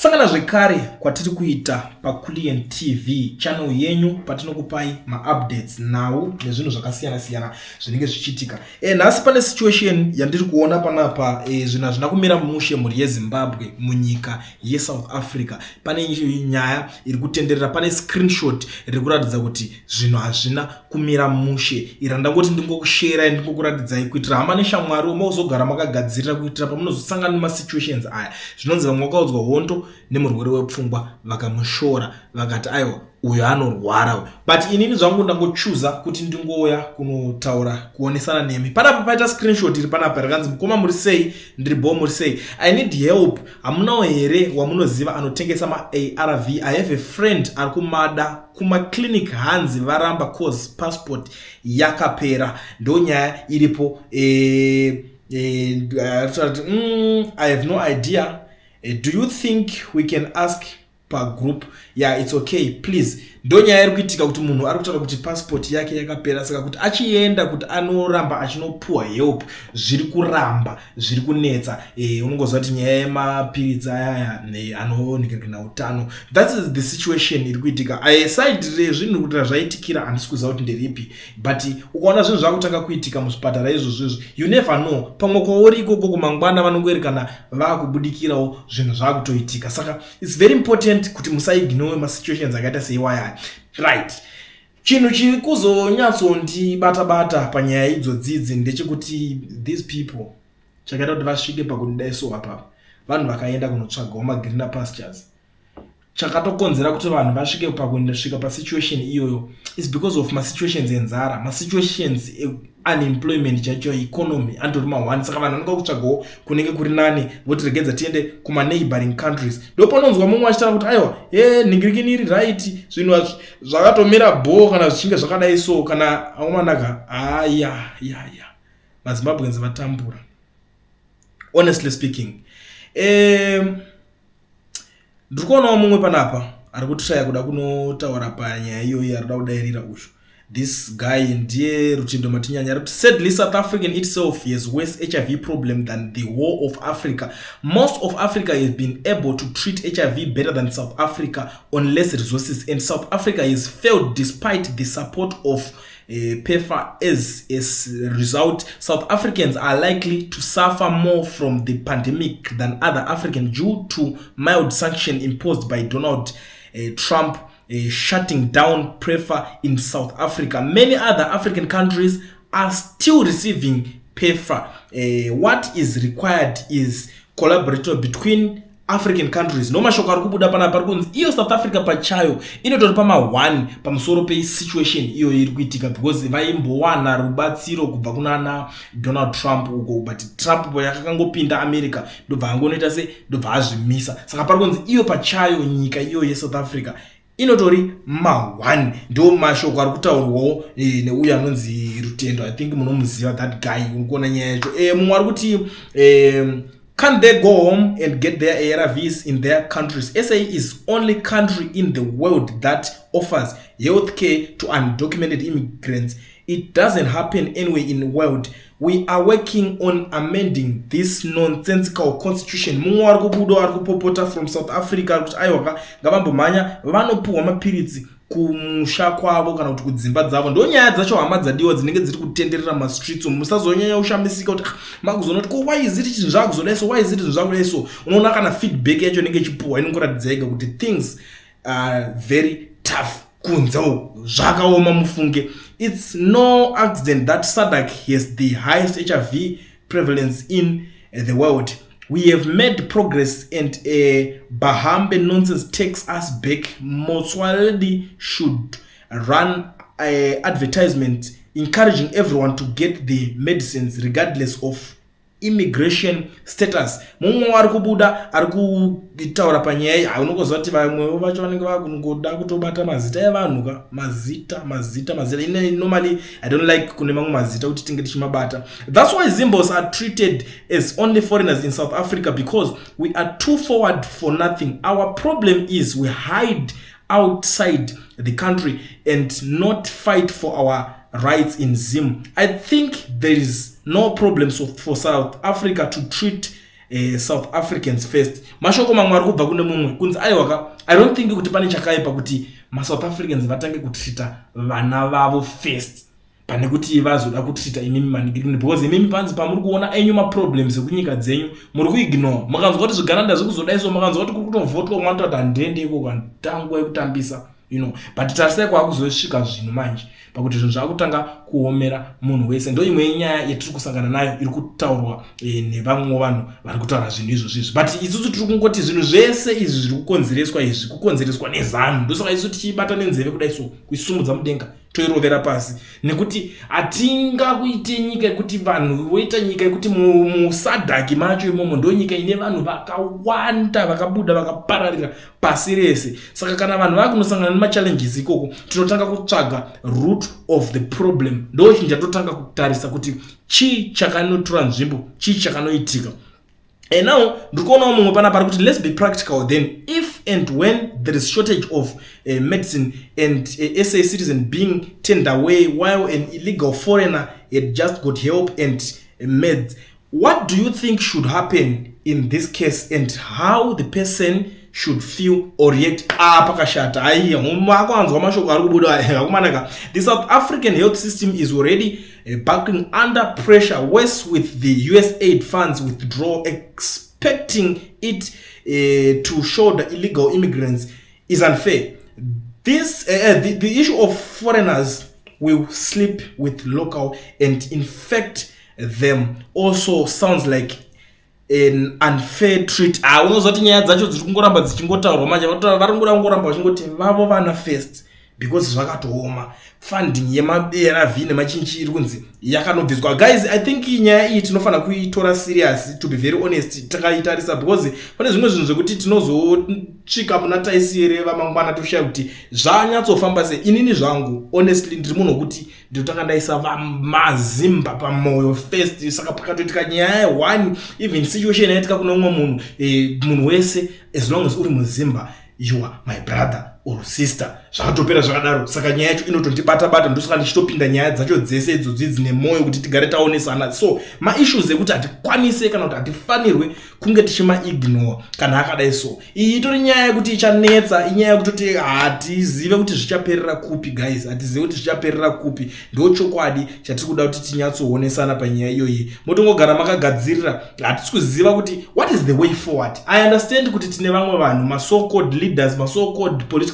Kusangana zvekare kwatiri kuita paCulian TV channel yenyu patinokupai maupdates, nhau nezvinhu zvakasiyana siyana zvinenge zvichiitika. Nhasi pane situation yandiri kuona panapa. Zvinhu hazvina kumira mushe, mhuri yeZimbabwe. Munyika yeSouth Africa pane nyaya iri kutenderera, pane screenshot riri kuratidza kuti zvinhu hazvina kumira mushe. Iri randangoti ndingokusherai, ndingokuratidzai kuitira hama neshamwari, mauzogara makagadzirira kuitira pamunozosangana nemasituations aya. Zvinonzi vamwe vakaudzwa hondo nemurwere wepfungwa, vakamushora, vakati aiwa, uyo anorwara uyu. But inini zvangu ndangochuza kuti ndingouya kunotaura, kuonesana nemi panapa. Paita screenshot iri panapa rakanzi, "Mukoma, muri sei?" "Ndiri bo, muri sei? I need help. Hamunawo here wamunoziva anotengesa maARV? I have a friend ari kumada kumaclinic, hanzi varamba cause passport yakapera." Ndo nyaya iripo. I have no idea. Do you think we can ask pagroup?" Yeah, it's okay, please. Ndo nyaya iri kuitika kuti munhu ari kutaura kuti passport yake yakapera, saka kuti achienda kuti anoramba achinopuwa help, zviri kuramba, zviri kunetsa. Unongoziva kuti nyaya yemapiritsi ayaya anoonekana utano. That is the situation iri kuitika. Side rezvinhu kuti zvaitikira handisi kuziva kuti nderipi, but ukaona zvinhu zvakutanga kuitika muzvipatara izvozvo izvo, you never know, pamwe kwauri ikoko kumangwana vanongoerekana vaakubudikirawo zvinhu zvaakutoitika. Saka it's very important kuti musaignore masituations akaita seiwayaya, right? Chinhu chiri kuzonyatsondibata-bata panyaya idzodzidzi ndechekuti these people, chakaita kuti vasvike pakundidai so apapa, vanhu vakaenda kunotsvagawo magreener pastures. Chakatokonzera kuti vanhu vasvike pakusvika pasituation iyoyo is because of masituations enzara, masituations unemployment chaicho, economy andori ma1. Saka vanhu vanonga kutsvagawo kunenge kuri nani, voti regedza tiende kumaneighboring countries. Ndo panonzwa mumwe achitaura kuti aiwa, e nhingirikini iri right, zvinhu zvakatomira bho kana zvichinge zvakadai. So kana aomanaka, aya ya ya maZimbabweans vatambura, honestly speaking. Ndiri kuonawo mumwe panapa ari kutraya kuda kunotaura panyaya iyoyi, ari kuda kudairira ushu. This guy ndiye Rutendo Matinyanya, ari kuti, "Sadly, South African itself has worse HIV problem than the whole of Africa. Most of Africa has been able to treat HIV better than South Africa on less resources, and South Africa has failed despite the support of PEPFAR. As a result, South Africans are likely to suffer more from the pandemic than other African due to mild sanction imposed by Donald Trump shutting down PEPFAR in South Africa. Many other African countries are still receiving PEPFAR. What is required is collaboration between African countries." No mashoko ari kubuda panapa ari kunzi iyo South Africa pachayo inotori pama1 pamusoro pesituation iyoyo iri kuitika, because vaimbowana rubatsiro kubva kunana Donald Trump uko, but Trump yakakangopinda America, ndobva angonoita se ndobva azvimisa. Saka pari kunzi iyo pachayo nyika iyoyo yeSouth Africa inotori ma1. Ndo mashoko ari kutaurwawo neuyo anonzi Rutendo. I think munomuziva that guy. Uri kuona nyaya yacho. Mumwe ari kuti, "Can't they go home and get their ARVs in their countries? SA is only country in the world that offers health care to undocumented immigrants. It doesn't happen anywhere in the world. We are working on amending this nonsensical constitution." Mumwe ari kubuda ari kupopota from South Africa, ari kuti aiwaka, ngavambomhanya vanopuhwa mapiritsi kumusha kwavo kana kuti kudzimba dzavo. Ndo nyaya dzacho, hama dzadiwa, dzinenge dziri kutenderera mastreets umu. Musazonyanya kushamisika kuti, ah, makuzoona kuti ko why is it zvinhu zvakuzodai so, why is it zvinhu zvakudai so? Unoona kana feedback yacho inenge ichipuhwa inongoratidza yega kuti things are very tough kunze uku, zvakaoma mufunge. "It's no accident that SADC has the highest HIV prevalence in the world. We have made progress and bahambe nonsense takes us back. Motsoaledi should run a advertisement encouraging everyone to get the medicines regardless of immigration status." Mumwe ari kubuda ari kutaura panyaya iyi. Haunongoziva kuti vamwewo vacho vanenge vakungoda kutobata mazita evanhu ka, mazita, mazita, mazita. Ine normally I don't like kune mamwe mazita kuti tinge tichimabata. "That's why Zimbos are treated as only foreigners in South Africa, because we are too forward for nothing. Our problem is we hide outside the country and not fight for our rights in Zim. I think there is no problem for South Africa to treat South Africans first. Mashoko mamwe ari kubva kune mumwe kunzi aiwaka, I don't think kuti pane chakaipa kuti maSouth Africans vatange kutreata vana vavo first pane kuti vazoda kutreata imimi manigirini, because imimi panzi pamuri kuona enyu maproblems ekunyika dzenyu muri kuignore. Mukanzwa kuti zvigananda zvekuzodai, so mukanzwa kuti kuri kutovhotwa, mwanototi handiende ikoko, handanguva yekutambisa. But tarisai kwaakuzosvika zvinhu manje, pakuti zvinhu zvakutanga kuomera munhu wese. Ndo imwe yenyaya yetiri kusangana nayo iri kutaurwa nevamwewo vanhu vari kutaura zvinhu izvozvo izvi. But isusu tiri kungoti zvinhu zvese izvi zviri kukonzereswa, izvi kukonzereswa neZANU. Ndosaka isu tichiibata nenzeve kudai, so kuisumudza mudenga, toirovera pasi, nekuti hatingakuite nyika yekuti vanhu voita nyika yekuti muSADC macho imomo ndo nyika ine vanhu vakawanda vakabuda vakapararira pasi rese. Saka kana vanhu vakunosangana nemachallenges ikoko, tinotanga kutsvaga root of the problem. Ndo chinhu chatotanga kutarisa kuti chii chakanotora nzvimbo, chii chakanoitika. And now ndiri kuonawo mumwe panapa ari kuti, "Let's be practical then. If and when there is shortage of medicine and SA citizen being turned away while an illegal foreigner had just got help and meds, what do you think should happen in this case and how the person should feel or react?" Ah, pakashata. Aiya, makwanzwa mashoko ari kubuda akumanaka. The South African health system is already buckling under pressure, worse with the USAID funds withdrawal. Expecting it to shoulder illegal immigrants is unfair. This uh, the, the issue of foreigners will sleep with local and infect them also sounds like an unfair treat. Ah, unozoti nyaya dzacho dziri kungoramba dzichingotaurwa manje, vari kungoda kungoramba vachingoti vavo vana first, because zvakatooma. Funding yemaARV nemachinchi iri kunzi yakanobviswa. Guys, I think nyaya iyi tinofanira kuitora serious, to be very honest, takaitarisa, because pane zvimwe zvinhu zvekuti tinozosvika muna taisireva mangwana toshaya kuti zvanyatsofamba sei. Inini zvangu, honestly, ndiri munhu wekuti ndinotanga ndaisa mazimba pamwoyo first. Saka pakatoitika nyaya one, even situation yaitika kune umwe munhu, munhu wese, as long as uri muzimba, you are my brother or sister, zvakatopera zvakadaro. Saka nyaya yacho inotondibata bata, ndosaka ndichitopinda nyaya dzacho dzese idzodzi dzine mwoyo kuti tigare taonesana. So maissues ekuti hatikwanise kana kuti hatifanirwe kunge tichimaignore kana akadai. So iyi itori nyaya yekuti ichanetsa, inyaya yekutoti hatizive kuti zvichaperera kupi. Guys, hatizive kuti zvichaperera kupi. Ndo chokwadi chatiri kuda kuti tinyatsoonesana panyaya iyoyi. Motongogara makagadzirira. Hatisi kuziva kuti what is the way forward. I understand kuti tine vamwe vanhu, maso called leaders, maso called political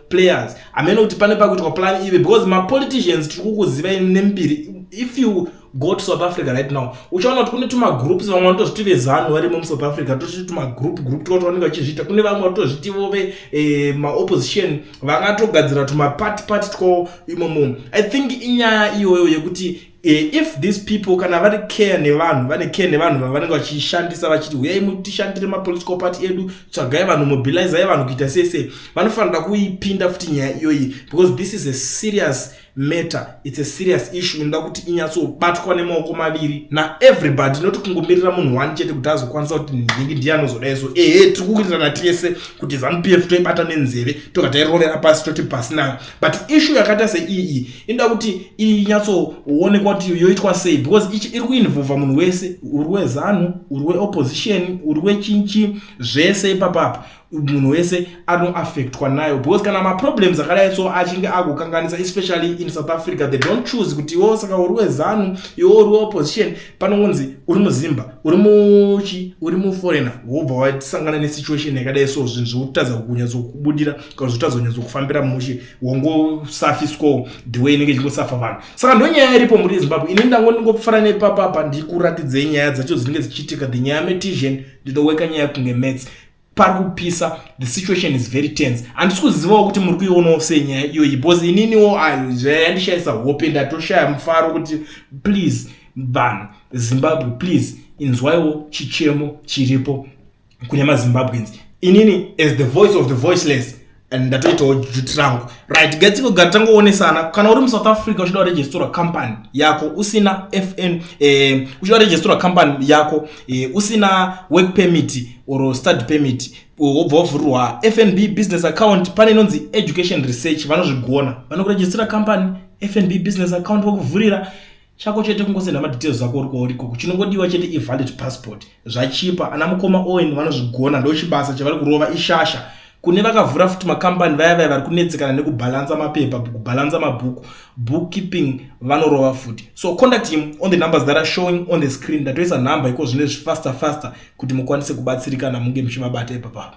players, hamene kuti pane pakuitwa plan ive, because mapoliticians tiri kukuziva nembiri. If you go to South Africa right now, uchaona kuti kune tumagroups, vamwe vanotozviti veZANU varimo muSouth Africa, totiti tumagroup group twoti vanenge vachizviita. Kune vamwe vatozvitivo vemaopposition, vakatogadzira tumapati pati twavo imomo. I think inyaya iyoyo yekuti if these people kana vari care nevanhu, vane care nevanhu vavanenge vachishandisa, vachiti uyai mutishandire mapolitical party edu, tsvagai vanhu, mobilizai vanhu, kuita sei sei, vanofanira kuipinda futi nyaya iyoyi, because this is a serious matter. It's a serious issue inoda kuti inyatsobatwa nemaoko maviri naeverybody, noti kungomirira munhu one chete kuti azokwanisa kuti ndingi ndiye anozodai. So ehe, tiri kuwirirana tese kuti ZANU PF toibata nenzeve, toga tairovera pasi, toti pasi nayo. But issue yakaita seiyi inoda kuti inyatsoonekwa kuti yoitwa sei, because iri kuinvolva munhu wese, uri weZANU, uri weopposition, uri wechinchi, zvese ipapapa, munhu wese anoaffectwa nayo, because kana maproblems akadai so achinge agokanganisa, especially in South Africa, they don't choose kuti iwo saka uri weZANU, iwo uri weopposition. Panongonzi uri muzimba, uri muchi, uri muforeigner, wobva wasangana nesituation yakadai so, zvinhu zvokutadza kunyatsokubudira kana zvotadza kunyatsokufambira mushe, wongosafiswawo the way inenge ichingosafa vanhu. Saka ndo nyaya iripo muri Zimbabwe. Ini ndango ndingofara nepapapa ndikuratidzei nyaya dzacho dzinenge dzichiitika. The nyaya metisian, ndinoweka nyaya kunge maths. Pari kupisa, the situation is very tense. Handisi kuzivawo kuti muri kuionawo sei nyaya iyoyi, because ininiwo zvayandishayisa hope, ndatoshaya mufaro kuti please, vanhu Zimbabwe, please inzwaiwo chichemo chiripo kune maZimbabweans. Inini as the voice of the voiceless, ndatoitawo duty rangu, right? Gatikogara tangoonesana. Kana uri muSouth Africa uchida kuregistura company yako usina FN, uchida kuregistura company yako usina work permit or study permit, wobva wavhurirwa FNB business account, pane inonzi Education Research, vanozvigona, vanokurejistira company, FNB business account vokuvhurira. Chako chete kungosenda madetails ako uri kwauri ikoko. Chinongodiwa chete ivalid passport. Zvachipa ana mukoma Owen vanozvigona, ndochibasa chavari kurova ishasha. Kune vakavhura futi makambani vaya vaya vari kunetsekana nekubhalansa mapepa, kubhalansa mabhuku, bookkeeping, vanorova futi. So contact him on the numbers that are showing on the screen. Ndatoisa nhamba iko zvino izvi faster faster kuti mukwanise kubatsirikana, munge muchivabata ipapapa.